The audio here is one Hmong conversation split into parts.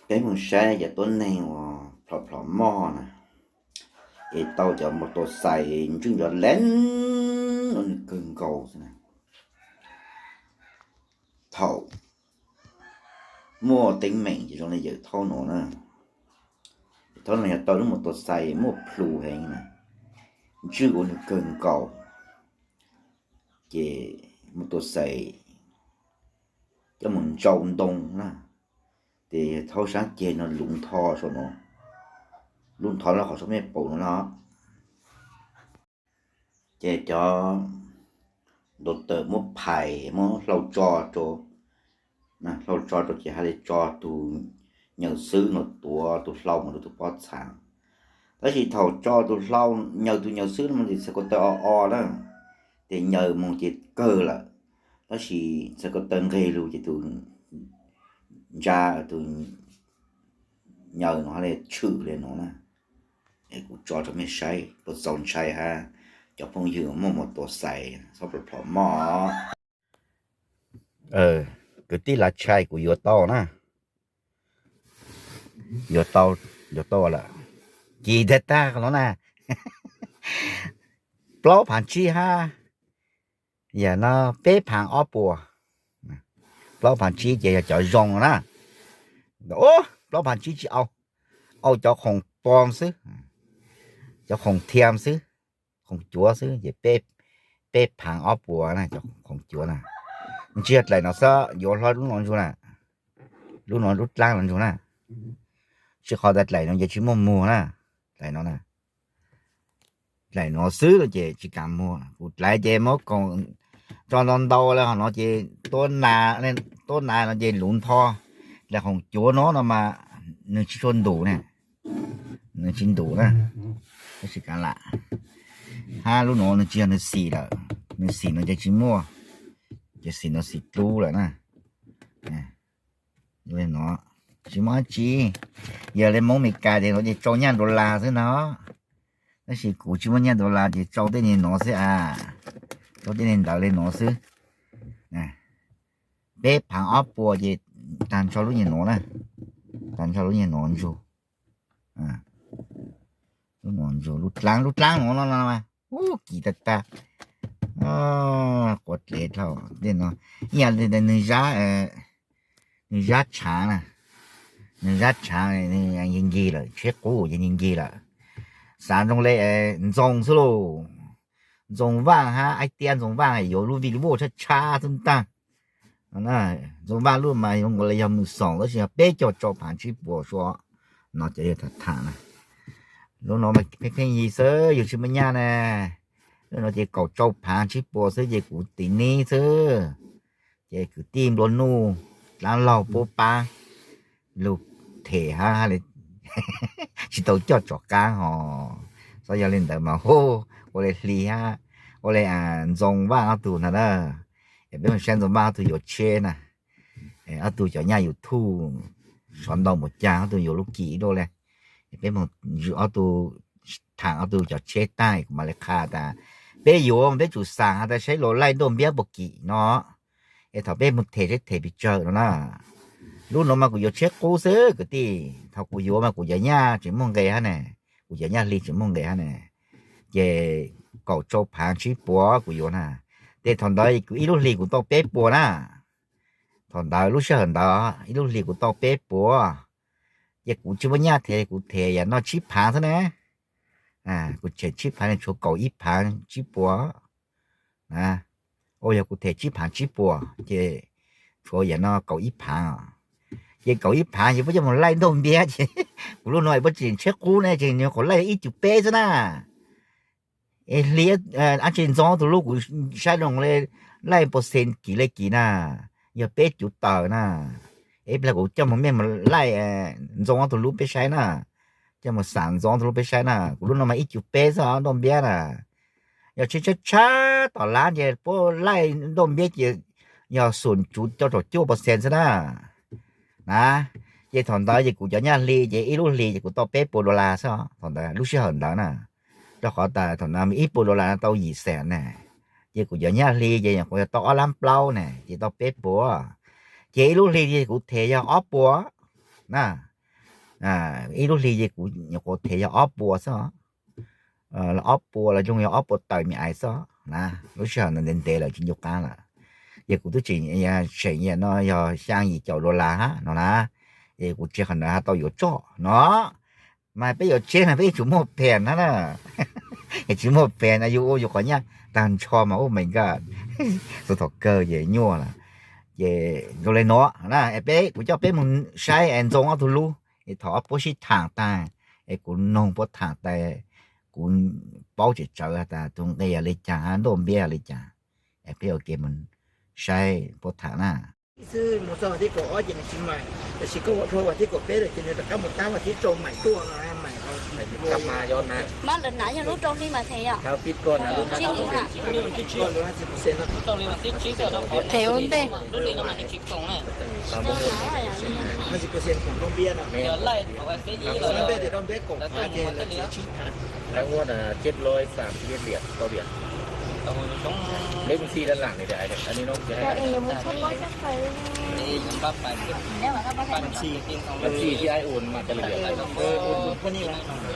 Peb mus saib cov tuab neeg uas plhom plhom moj na, es tau cov mus tua xais ntswj nco lees ua nws kawg nkaus xwb na. Thaum muaj teeb meem ces zoo li yawm thaub no na, yawm thaub no yog tau lub mus tua xais muaj plhus heev na, ntswj ua nws kawg nkaus, ces mus tua xais coj mus ntsau ntoo na, ces yawm thaub sab ceg no luv ntho saum no, luv ntho los qhov saum mej paum no na. Ces cov ntawd tawm muab phais muab hlau tso rau, hlau tso rau ces hais li tso tus nyaws xwb no tuav tus hlau mus rau tus pob txha. Tab sis thaum tso tus hlau, nyaws tus nyaws xwb no mas txhais ko taw o o na, ces nyaws mus ces kawg lawm, tab sis txhais ko taw nqeg lug ces tus ntsa tus nyaws no hais li tshwm li no na. Kuv tso rau mej saib, kuv txaus ntshai hab cov phooj ywg muaj mus tua xais txhob plhom plhom moj. Kwv tij Lav Tshais, kuv yuav tau na, yuav tau, yuav tau lawm, ci tag tag no na. Plaub phav tsib hab, yam no peb phav ob puas. Plaub phav tsib ces yog cov zoo na, plaub phav tsib tsis au, au cov khoom pom xwb, cov khoom thiam xwb, khoom cuav xwb ces peb phav ob puas na, cov khoom cuav na. Tsis yog dlaim no xwb, yuav hlo lub no ntsuag na, lub no lub dlaab no ntsuag na, tsis qhov tas dlaim no ces tsis muaj muag na, dlaim no na. Dlaim no xwb no ces tsis kam muag, kuv dlaiv ces muab koom tso ntau ntau le hov no ces tuab nas no ces luv ntho, dlaim khoom cuav no no mas nws tsis tshua ntus ne, nws tsis ntus na, tsis kam lam. Hab lub no nws tsis yog nws xim lawm, nws xim no ces tsis muaj, ces xim no xim dlub lawm na. No tsis muaj dab tsi, yog li Hmoob Meskas ces no ces tsau nyaj dollar xwb no, tab sis kuv tsis muaj nyaj dollar ces tsau tej niag no xwb a, tsau tej niag ntawd li no xwb. Peb phav ob puas ces tag nrho lub nyuag no na, tag nrho lub nyuag no ntsuag, lub no ntsuag, lub dlaab, lub dlaab no no, ub, kim tag tag, quav dlev dhau tej no. Ib yam li nws zab, nws zab tshaav na, nws zab tshaav, nkig nkig lawm, tsheb qub ces nkig nkig lawm. Xav zoo li Ntxoov xwb lauj, Ntxoov Vaaj hab Aib Tiab, Ntxoov Vaaj yuav lub vij voj tshab tshab xwb ntaag. Ntxoov Vaaj lub mas yuav nkaus li yog mws xoom, tab sis yog peb caug rau phaav tsib puas sua no ces yog tham tham na. Lub no mas pheej pheej yig xwb, yug tsis muaj nyaj na. Lub no ces kaum rau phaav tsib puas xwb ces kuv tiv nib xwb. Ces kwv tij nplua nuj, dlaab laug puab paab lug them hab tsis tau coj tsom qaab hos. Xyov yog li ntawd mas hu, ua li Hli hab, ua li Ntxoov Vaaj ob tug ntag na. Es peb mus saib Ntxoov Vaaj ob tug yuav tsheb na, ob tug cov nyaj YouTube sov ntau npaum caag ob tug yuav lub kim ib dua le. Es peb mus ob tug, tham ob tug cov tsheb taag kuv mam li qha tas peb yuav, peb tsum xaam has tas saib luas laij ntuj npiab puas kim no. Es thaum peb mus them saib them pes tsawg no na. Lub no mas kuv yuav tsheb qub xwb kwv tij, thaum kuv yuav mas kuv cov nyaj tseem muaj nqe hab ne, kuv cov nyaj Hli tseem muaj nqe hab ne. Ces kaum rau phaav tsib puas kuv yuav na. Ces thaum ntawd kuv ib lub hlis kuv tau peb puas na. Thaum ntawd lub sij hawm ntawd ib lub hlis kuv tau peb puas. Ces kuv tsis muaj nyaj them, kuv them yam no tsib phaav xwb ne. Kuv them tsib phaav ne, tshuav kaum ib phaav tsib puas. Ua yog kuv them tsib phaav tsib puas ces tshuav yam no kaum ib phaav. Ces kaum ib phaav ces puab coj mus laij ntuj npiab ces kuv lub no puab tseem tsheb qub ne, tseem nyuag qhuav laij ib cum peb xwb na. Es Hli, ab tsi, Ntxoov ob tug lub kuv saib zoo li laij pua xees kim li kim na, yog peb cum tawm na. Es plag kuv coj mus mej mus laij Ntxoov ob tug lub peb saib na, coj mus xam Ntxoov ob tug lub peb saib na. Kuv lub no mas ib cum peb xwb ntuj npiab na. Yog tsheb tshab tshab tom lab ces puab laij ntuj npiab ces yog xum cuv rau caum cuaj pua xees xwb na. Na, ces thaum ntawd ces kuv cov nyaj Hli ces ib lub hlis ces kuv tau peb puas dollar xwb os. Thaum ntawd lub sij hawm ntawd na, rau qhov tas thaum ntawd ib puas dollar tau yim xees ne, ces kuv cov nyaj Hli ces nyuam qhuav yog tau ob lab plaub ne, ces tau peb puas. Ces ib lub hlis ces kuv them yog ob puas na. Ib lub hli ces kuv nyuam qhuav them yog ob puas xwb, ob puas los zoo yog ob puas tawm me ais xwb na. Lub sij hawm ntawd ntev ntev lawm tsis ncu qab lawm. Ces kuv twb tseem, tseem no yog xyaa yim caum dollar hab no na. Es kuv tsis qhov ntawd ho tau yuav tsoj no. Mas peb yuav tsheb no peb yuav tsum muaj phas na na. Es tsis muaj phas no yus ua yus qhov nyaj tag nrho mas ub, me nkaj, txog thaum kawg ces nyuaj lawm. Ces zoo le nuav na, es peb, kuv coj peb mus saib es ntxoo ob tug lub, es thaum ob puab sib thaam tag, es kuv noog puab thaam tas, kuv paub tseem tsawv tas tus nqe yog li cas, ntuj npiab yog li cas. Es peb ua ke mus saib puab thaam na. Xwb mus txog vas thib kaum ob ces nws tsis maim, tab sis koj ua dhau vas thib kaum peb lawm ces nws rov qab mus tab vas thib rau maim tuaj no, maim. Them ua ntej. Lub npe tias rau npeb kaum phav ces lawv txiav tsib phav. Lawv muab na tsib loj xam tsis liam tau liam. Lub npe xi laj lam li tias, npab xi, npab xi tib ai ua mas tas li tias, ua npab xi,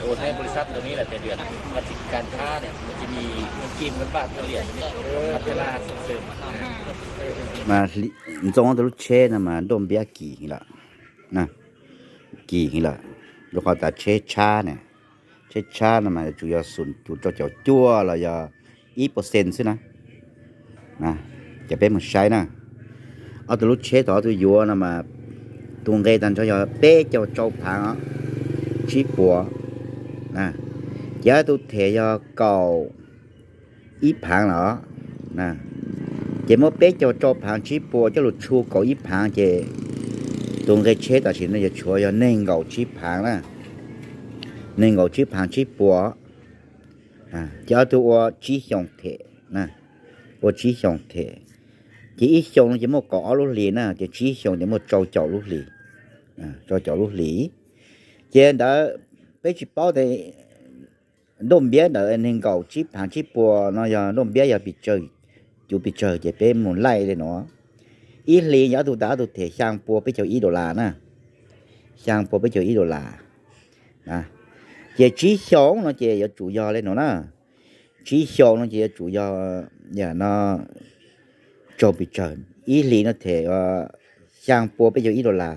ua npab xi tau li lawm tias tias, mas tsis kas thab tias, mas tsis mi, mas kim npab tau liam, mas tas la xwb. Mas ntxoo tau lub tsheb no mas ntuj npiab kim heev lawm, kim heev lawm, rau qhov tas tsheb tshab na, tsheb tshab no mas yuav tsum yog xoom cuv rau caum cuaj los yog ib percent xwb na. Ces peb mus saib na, ob tug lub tsheb thaum ob tug yuav no mas tus nqe tag nrho yog peb caug rau phaav tsib puas, ces ob tug them yog kaum ib phaav los, ces muab peb caug rau phaav tsib puas coj lug tshu kaum ib phaav ces tus nqe tsheb tam sim no yuav tshuav yog neeg nkaum tsib phaav na, neeg nkaum tsib phaav tsib puas. Ces ob tug ua tsib xyoo them, ua tsib xyoo them, ces ib xyoo no ces muaj kaum ob lub hlis na, ces tsib xyoo ces muaj rau caum lub hlis, rau caum lub hlis. Ces ntawd peb tsis paub tas ntuj npiab ntawd neeg nkaum tsib phaav tsib puas no yog ntuj npiab yog pes tsawg, cuv pes tsawg ces peb mus laij li no. Ib hlis yog ob tug tas ob tug them xyaa pua peb caug ib dollar na, xyaa pua peb caug ib dollar. Ces tsib xyoo no ces yuav tsum yog li no na, tsib xyoo no ces yuav tsum yog, yam no, raug pes tsawg. Ib hlis no them xyaa pua peb caug ib dollar,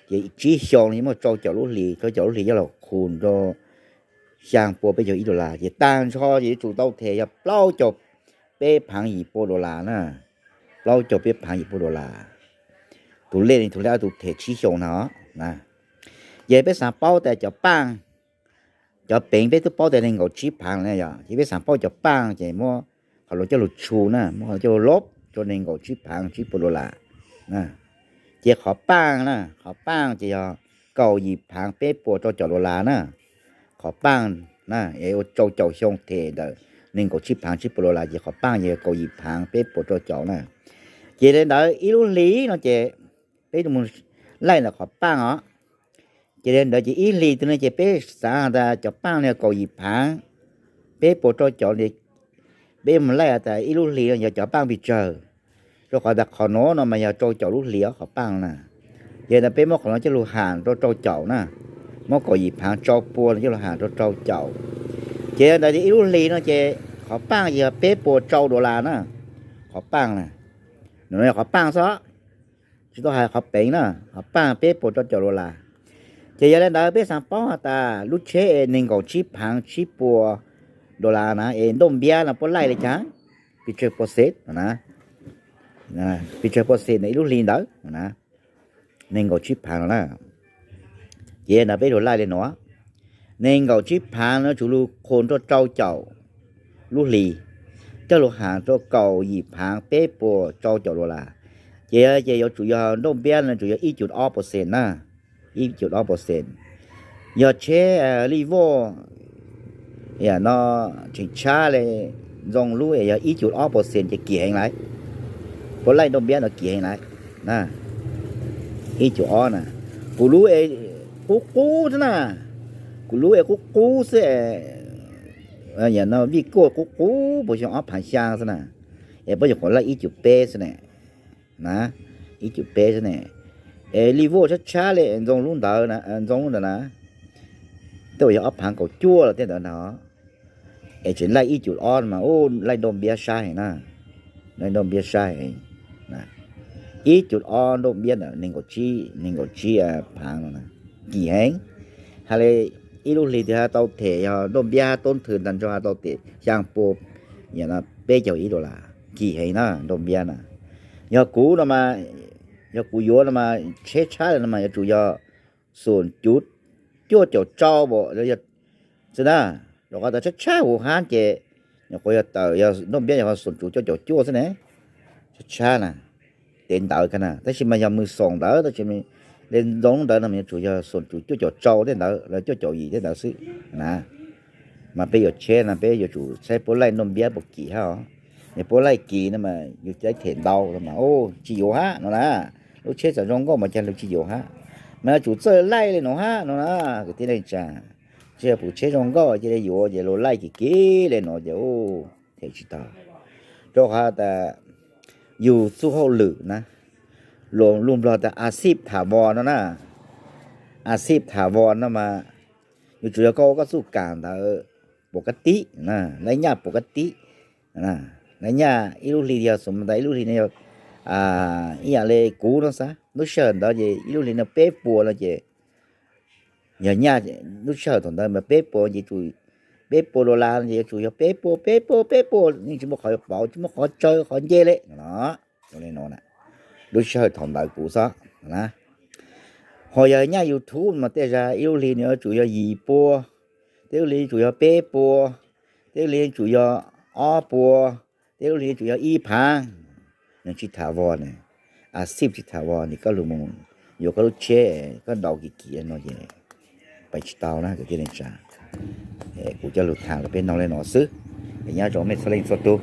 ces tsib xyoo no muaj rau caum lub hlis, rau caum lub hlis coj los khu rau xyaa pua peb caug ib dollar, ces tag nrho ces yuav tsum tau them yog plaub caug peb phaav yim pua dollar na, plaub caug peb phaav yim pua dollar. Tus lej, tus lej ob tug them tsib xyoo no. Ces peb xaav paub tas cov paaj, cov peev peb twb paub tas neeg nkaum tsib phaav lawm yog, ces peb xaav paub cov paaj ces muab qhov lus coj lug tshu na, muab qhov lus coj lug lob rau neeg nkaum tsib phaav tsib puas dollar. Ces qhov paaj na, qhov paaj ces yog kaum yim phaav peb puas rau caum dollar na. Qhov paaj na, es ua rau caum xyoo them ntawm neeg nkaum tsib phaav tsib puas dollar ces qhov paaj ces yog kaum yim phaav peb puas rau caum na. Ces li ntawd ib lub hlis no ces peb mus laij ntawm qhov paaj os. Ces li ntawd ces ib hlis twg no ces peb xaav tas cov paaj no yog kaum yim phaav peb puas rau caum, peb mus laij tas ib lub hlis no yog cov paaj pes tsawg, rau qhov tas qhov no no mas yog rau caum lub hlis os qhov paaj na. Ces ntawd peb muab qhov no coj lug ham rau rau caum na, muab kaum yim phaav rau pua no coj lug ham rau rau caum. Ces ntawd ces ib lub hlis no ces qhov paaj ces yog peb puas rau dollar na, qhov paaj na. Nws no yog qhov paaj xwb, tsis tau hais qhov peev na, qhov paaj peb puas rau caum dollar. Ces yog li ntawd peb xaav paub has tas lub tsheb es neeg nkaum tsib phaav tsib puas dollar na es ntuj npiab no puab laij li cas, pes tsawg percent no na, pes tsawg percent ntawm ib lub hlis ntawd no na, neeg nkaum tsib phaav no na. Ces ntawd peb lug laij li no, neeg nkaum tsib phaav no tsum lug khu rau rau caum lub hlis, coj lug ham rau kaum yim phaav peb puas rau caum dollar. Ces, ces yuav tsum yog ntuj npiab no tsum yog ib cum ob percent na, ib cum ob percent. Yog tsheb lij voj, yam no tseem tshab li, ntxoo lub es yog ib cum ob percent ces kim heev lawm. Puab laij ntuj npiab no kim heev lawm. Ib cum ob na, kuv lub es qub qub xwb na, kuv lub es qub qub xwb, yam no vij kuaj qub qub puas xyoo ob phaav xyaa xwb na, es puab nyuam qhuav laij ib cum peb xwb ne, na, ib cum peb xwb ne. Es li voj tshab tshab li ntxoo lub ntawd, ntxoo lub ntawd na, tej uas yog ob phaav kaum cuaj los tej ntawd na, es tseem laij ib cum ob no mas ub, laij nrauj npiab sab heev na, laij nrauj npiab sab heev. Ib cum ob nrauj npiab ntawm nees nkaum tsib, nees nkaum tsib phaav no na, kim heev. Hais li ib lub hli twg hab tau them, yog nrauj npiab hab toob thwm tag nrho hab tau them xyaa pua, peb caug ib dollar, kim heev na nrauj npiab na. Yog kuv no mas, yog kuv yuav no mas tsheb tshab li no mas yuav tsum yog xoom cuv cuaj caum rau xwb na. Rau qhov tawm tshab tshab huv hab ces nyuam qhuav yog tawm, yog nrauj npiab yog xoom cuv cuaj caum cuaj xwb ne, tshab tshab na, tes ntawd kag na. Tab sis mas yog mws xoom ntawd, tab sis li ntxoo ntawd no mas yuav tsum yog xoom cuv cuaj caum rau tej ntawd los cuaj caum yim tej ntawd xwb na. Mas peb yuav tsheb no peb yuav tsum saib puab laij nrauj npiab puas kim hab os. Yog puab laij kim no mas yus caij them ntau no mas tsis yuav hab no na. Lub tsheb txawm zoo nkauj mas caag lug tsis yuav hab. Mas yuav tsum txawj laij li no hab no na kwv tij neej tsaa. Tsis yog pum tsheb zoo nkauj cia li yuav ces luag laij kim kim li no ces them tsis tau. Rau qhov tas yus txuj hauj lwm na, lus Nplog tas a xij tham vos no na. A xij tham vos no mas yuav tsum yog koj ua koj txuj kam ntawd puas kab tib, lawv nyaj puas kab tib. Lawv nyaj ib lub hli yog xum tas ib lub hli no yog ib yaam li kuv no xav, lub sij hawm ntawd ces ib lub hli no peb puas no ces yog nyaj lub sij hawm thaum ntawd mas peb puas ces tsum, peb puas dollar no ces yuav tsum yog peb puas peb puas peb puas, yeej tsis muaj qhov yuav pauv, tsis muaj qhov tsawg qhov nce li no. Lub sij hawm thaum ntawd kuv xav na. Ho yog nyaj YouTube mas tej zag ib lub hli no yuav tsum yog yim puas, tej lub hli yuav tsum yog peb puas, tej lub hli yuav tsum yog ob puas, tej lub hli yuav tsum yog ib phaav. Nws tsis tham vos ne, a xij tsis tham vos ne, koj lug mus yuav koj lub tsheb koj ntaus kim kim no ces pais tsis tau na kwv tij neej tsaa. Kuv coj lug tham rau peb noog li no xwb. Nyob zoo mej txhua leej txhua tug.